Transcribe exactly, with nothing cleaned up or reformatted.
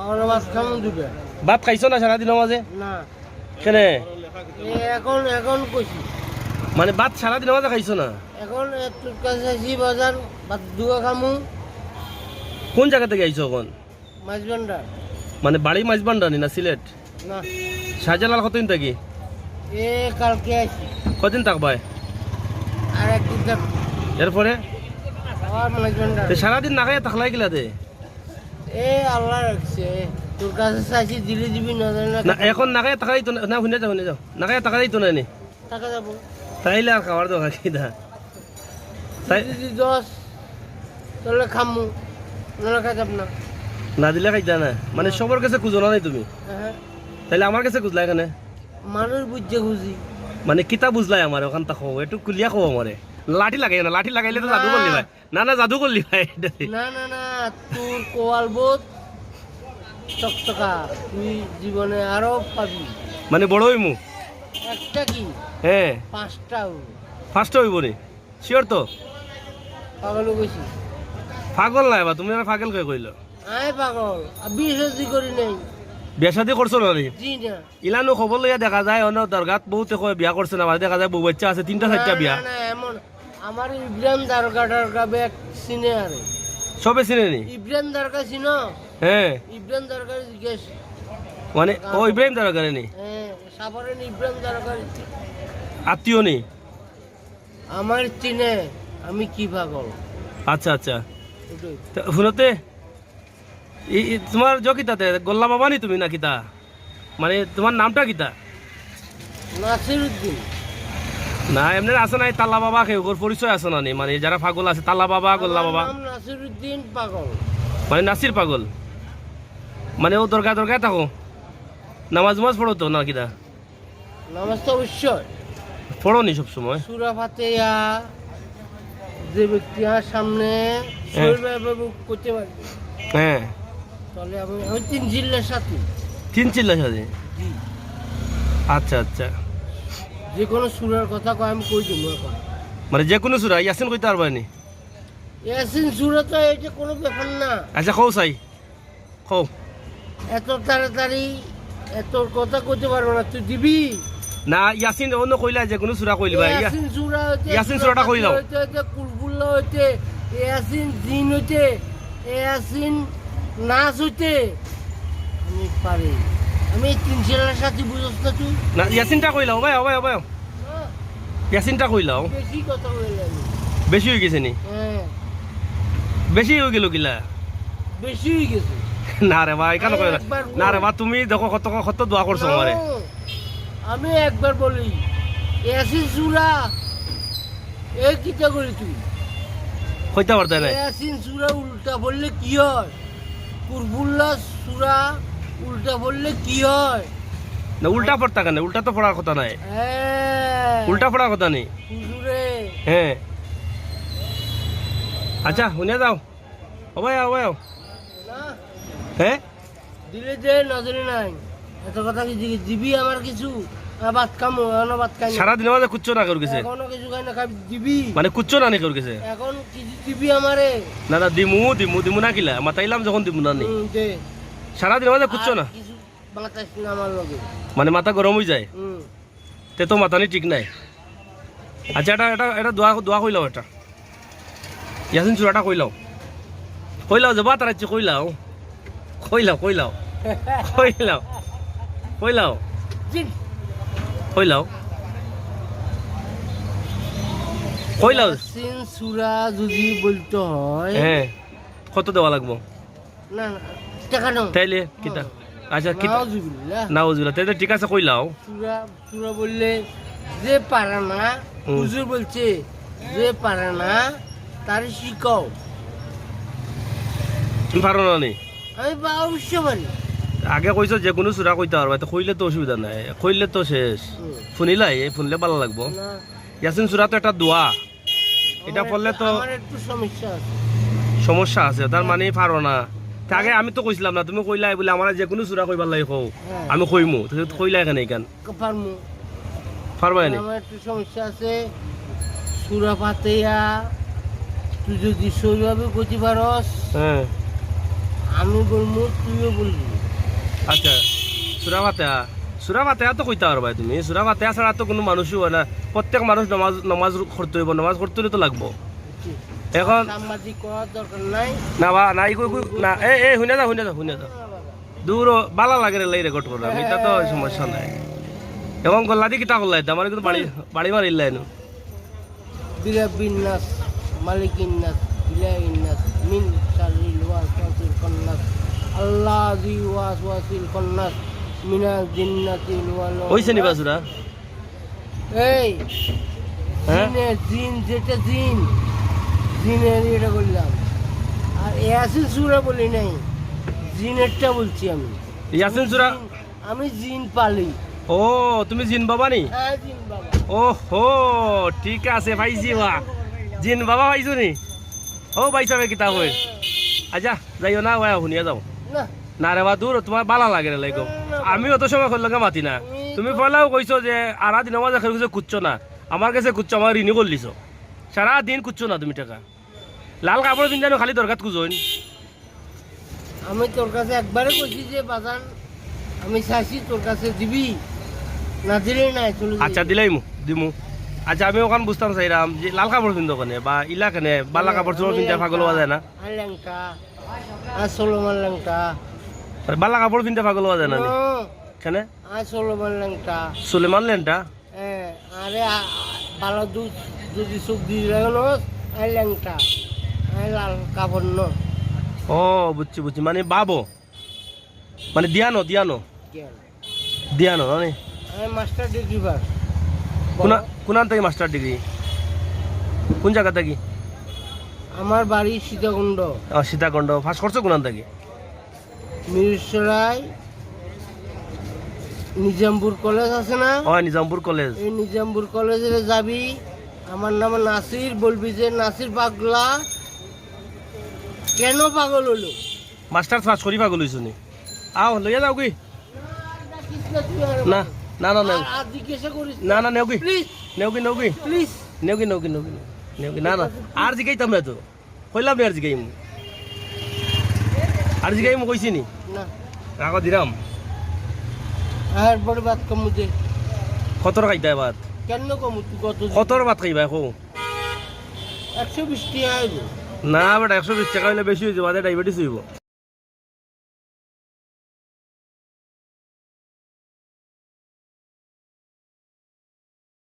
আমরা ভাত খামু দুটা। ভাত খাইছো না সারাদিনর মাঝে? না। কেনে? এ, এখন, এখন কইছি। মানে ভাত সারাদিনর মাঝে খাইছো না? এখন এ, তোর কাছে আছি বাজার, ভাত দুগা খামু। কোন জাগা থাকি আইছো এখন? মাঝভান্ডার। মানে বাড়ি মাঝভান্ডার নি না সিলেট? না। শাহজালাল কতদিন থাকি? এ, কালকে আইছি। কদিন থাকবায়? আর একদিন থাক। এরপরে? আবার মাঝভান্ডার। তে সারাদিন না খাইয়া থাকলায় কিলা দে? এ, আল্লাহ রাখছে। তোর কাছে চাইছি, দিলে দিবি, না দিলে না। না, এখন না খাইয়া থাকা যাইতো না। না, হুনে যাও, হুনে যাও। না খাইয়া থাকা যাইতো না নি। থাকা যাবো। তাইলে আর খাওয়ার দরকার কিতা? তাই যদি দশ, তাহলে খামু, নাহলে খাইতাম না। না দিলে খাইতা না? মানে না। সবার কাছে খুঁজো না নি তুমি? হ্যাঁ। তাইলে আমার কাছে খুঁজলা কেনে? মানুষ বুঝছে খুঁজি। মানে কিতা বুঝলায় আমারে, ওখান তা কও, একটু খুলিয়া কও আমারে। লাঠি লাগাইও না, লাঠি লাগাইলে তো জাদু না। করলি ভাই। না, না, জাদু করলি ভাই। না, না, না, তোর কোয়াল বোধ চকচকা, তুই জীবনে আরো পাবি। মানে বড় হইমু? একটা কি? হ্যাঁ। পাঁচটা হইব। পাঁচটা হইব রে? শিওর তো? পাগল হয়ে গেছি। পাগল নাই বা, তুমি আর পাগল কে কইলো? আয় পাগল, আর বিয়ে শাদী করি নাই। বিয়ে শাদী করছো না রে? জি না। ইলানো খবর লইয়া দেখা যায়, অন্য দরগাত বউতে কয় বিয়া করছে না, মানে দেখা যায় বউ বাচ্চা আছে, তিনটা না, চারটা বিয়া। না, না, এমন আমার ইব্রাহিম দারগা টারগা ব্যাগ চিনে আরে। সবে চিনে নি? ইব্রাহিম দারগা চিনো? হ্যাঁ। ইব্রাহিম দারগা জিজ্ঞেস। মানে, ও ইব্রাহিম দারগা রে নি? হ্যাঁ, সাভারের ইব্রাহিম দারগা। আত্মীয় নি? আমার চিনে, আমি কি পাগল। আচ্ছা, আচ্ছা। ওটাই। তা হুনতে, ই, ই, তোমার জকিতাতে গোল্লা বাবা নি তুমি না কিতা? মানে, তোমার নামটা কিতা? নাসিরউদ্দিন। না, এমনি আছে না, এই তাল্লা বাবা কেউ, ওর পরিচয় আছে না নি? মানে, যারা পাগল আছে, তাল্লা বাবা, গোল্লা আমার বাবা। নাম নাসিরউদ্দিন পাগল। মানে, নাসির পাগল। মানে, ও দরগা দরগায় থাকো? নামাজ উমাজ পড়ো তো না কিতা? নামাজ তো অবশ্যই। পড়ো নি সব সময়? সূরা ফাতিহা যে ব্যক্তি আমার সামনে হ্যাঁ। সহিভাবে করতে পারবে। হ্যাঁ। তাহলে আমি, আমি তিন চিল্লার সাথে। তিন চিল্লার সাথে? জি। আচ্ছা, আচ্ছা। যে কোনো সূরার কথা কয়, আমি কই দিমু এখন। মানে যে কোনো সূরা, ইয়াসিন কইতে পারবা নি? ইয়াসিন সূরা তো এটা কোনো ব্যাপার না। আচ্ছা, কও চাই। কও। এত তাড়াতাড়ি এত কথা কইতে পারবো না, তুই দিবি? না, ইয়াসিন অন্য কইলা যে কোনো সূরা কইলি ভাই। ইয়া-, ইয়াসিন সূরা হইতে, ইয়াসিন সূরাটা কইলাও। হইতে, হইতে, কুলহুল্লা হইতে, ইয়াসিন জিন হইতে, ইয়াসিন নাস হইতে। আমি পারি। আমি এই তিন ছেলের সাথে বুঝছ না তুই? না, ইয়াসিনটা কইলাও ভাই, ও ভাই, ও ভাই। ইয়াসিনটা কইলাও। বেশি কথা কইলে আমি। বেশি হয়ে গেছে নি? হ্যাঁ। বেশি হয়ে গেল কিলা? বেশি হয়ে গেছে। না রে বা, এখানে আমি কই না। একবার না রে বা, তুমি দেখো কত, কত দোয়া করছো আমারে। না, আমি একবার বলি, ইয়াসিন সূরা, এ কিতা করি তুই? কইতে পারতে না। ইয়াসিন সূরা উল্টা পড়লে কি হয়? কুলহুল্লা সূরা উল্টা পড়লে কি হয়? না, উল্টা পড়তা কেন? উল্টা তো পড়ার কথা নাই। হ্যাঁ। উল্টা পড়ার কথা নেই। হুজুরে। হ্যাঁ। আচ্ছা, হুনে যাও। ও ভাই, ও ভাই। না। হ্যাঁ? দিলে দে, না দিলে নাই। এত কথা কি দি-, দিবি আমার কিছু? না, ভাত খামো, এখনো ভাত খাই না। সারাদিন আমাদের কুচ্ছ না কেউর গেছে। এখনো কিছু খাই না, খাবি, দিবি। মানে কুচ্ছ না নি কেউর গেছে? এখন কিছু দিবি আমারে? না, না, দিমু, দিমু, দিমু না কিলা? মাতাইলাম যখন দিমু না নি। হুম, দে। সারাদিন আমাদের কুচ্ছ আর না? কিছু বাতাস না আমার লগে। মানে মাথা গরম হয়ে যায়? হুম। তে তো মাতানি ঠিক নাই। আচ্ছা, এটা, এটা, এটা দোয়া, দোয়া কইলাও এটা। ইয়াসিন সূরাটা কইলাও। কইলাও, যে বাতার আছে কইলাও। কইলাও, কইলাও। কইলাও। কইলাও। জি। কইলাও। কইলাও। ইয়াসিন সূরা যদি বলতে হয়। হ্যাঁ। কত দেওয়া লাগবো? না, না, টাকা নাও। তাইলে কিতা? আচ্ছা, কিতা? নাউজুবিল্লাহ। নাউজুবিল্লাহ। তাইলে ঠিক আছে, কইলাও। সূরা, সূরা বললে যে পারে না, হুম। হুজুর বলছে, যে পারে না, তারে শিখাও। তুমি পারো না নি? আমি পা-, অবশ্যই পারি। আগে কইছো যে কোনো সূরা কইতে পারবা, তো কইলে তো অসুবিধা নাই, কইলে তো শেষ। হুম। হুনিলাই, এই হুনলে ভালো লাগবো। না। ইয়াসিন সূরা তো একটা দোয়া, এটা আমার পড়লে একটু, তো আমার একটু সমস্যা আছে। সমস্যা আছে, তার হ্যাঁ। মানে পারো না। তা আগে হ্যাঁ। আমি তো কইছিলাম না, তুমি কইলাই বলে আমার যে কোনো সূরা কইবার লাগি কও, হ্যাঁ। আমি কইমু, তো কইলা এখানে এখান। পারমু। পারবা নি? আমার একটু সমস্যা আছে, সূরা ফাতিহা তুই যদি সহিভাবে কইতে পারস, হ্যাঁ। আমি বলমু, তুইও বলবি। আচ্ছা, সুরা ফাতিহা, সুরা ফাতিহা তো কইতা পারবায় তুমি। সুরা ফাতিহা ছাড়া তো কুনু মানুষই অয় না। প্রত্যেক মানুষ নমাজ, নমাজ করতে অইবো, নমাজ করতে অইলে তো লাগবো। এখন সাংবাদিক করার দরকার নাই। না বা, না, ইগু, ইগু, না, এ, এ, হুনে যাও, হুনে যাও, হুনে যাও। দূর, বালা লাগের লাই record করলাম, ইটা তো সমস্যা নাই। এখন গল্লা দি কিতা করলাই, আমার কিন্তু বাড়ি, বাড়ি মারিলাই নু। برب الناس، ملك الناس، إله الناس، من شر الوسواس الخناس، الذي يوسوس في الخناس، من الجنة والناس। অইছে নি বা সুরা? এই, হ্যাঁ? জিনের, জিন যেটা জিন, জিনের ইটা করলাম। আর ইয়াসিন সুরা বলি নাই, জিনেরটা বলছি আমি। ইয়াসিন সুরা? জিন, আমি জিন পালি। ও, তুমি জিন বাবা নি? হ্যাঁ, জিন বাবা। ওহো, ঠিক আছে, পাইছি বা। জিন বাবা পাইছো নি? ও ভাই সাহেব, কিতা কই? আচ্ছা, যাইও না, ওয়া হুনিয়া যাও। না। না রে বা, দূর, তুমার বালা লাগের লাই গো। না, না, আমি অত সময় করলে মাতি না। তুমি তুমি তো পয়লাও কইছো যে আরা দিন আমার কাছে কুচ্ছ না, আমার কাছে কুচ্ছ, আমার ঋণী করলিছো। সারা দিন কুচ্ছ না তুমি টেকা। লাল কাপড় পিন্দানো খালি দরকার কুজইন। আমি তোর কাছে একবারে কইছি যে বাজান, আমি চাইছি তোর কাছে দিবি, না দিলে নাই, চলে যাবি। আচ্ছা, দিলাইমু, দিমু। আচ্ছা, আমি অখান বুঝতাম চাইরাম যে লাল কাপড় পিন্দো কেনে বা ইলা কেনে, বালা কাপড় চোপড় পিন্দা পাগল অওয়া যায় না? আর লেংটা, আর সুলেমান লেংটা। আরে, বালা কাপড় পিন্দা পাগল অওয়া যায় না নি? না। কেনে? আর সুলেমান লেংটা। সুলেমান লেংটা? হ্যাঁ, আরে, আ-, আ-, বালা দু-, যদি চোখ দি লাগানোস, আই লেংটা, আই লাল কাপড় ন। ও, বুঝছি, বুঝছি। মানে বাবো? মানে দিয়ানো, দিয়ানো? দিয়ানো। দিয়ানো, মানে? আমি মাস্টার ডিগ্রি পাস। কোনা-, বলো। কোনান থাকি মাস্টার ডিগ্রি? কোন জাগা থাকি? আমার বাড়ি সীতাকুণ্ড। ও, সীতাকুণ্ড। পাস করছো কোনান থাকি? মিরসরাই নিজামপুর কলেজ আছে না? অয়, নিজামপুর কলেজ। এই নিজামপুর কলেজে যাবি, আমার নাম নাসির, বলবি যে, "নাসির পাগলা কেন পাগল হলো?" মাস্টার্স পাস করি পাগল অইছো নি? আও, লইয়া যাও কি? ডাকিস না তুই আর না, আমাকে। না, না, নেও। আর, আর জিজ্ঞাসা করিস না। না, না, নেও কি? Please। নেও কি, নেও কি? Please। নেও কি, নেও কি, নেও কি, নেও কি? না, না, আর জিগাইতাম না তো। কইলাম নি আর জিগাইমু। আর জিগাইমু কইছি নি? না। রাখো দিরাম। আর বড় ভাত কম দে। কতর খাইতায় ভাত? কেন কম? তুই কত দিবি? কতর ভাত খাইবায় কও? একশো বিশ টেকা অইবো। না বেটা, একশো বিশ টেকা অইলে বেশি অইযিবো, বাদে ডায়াবেটিস অইবো।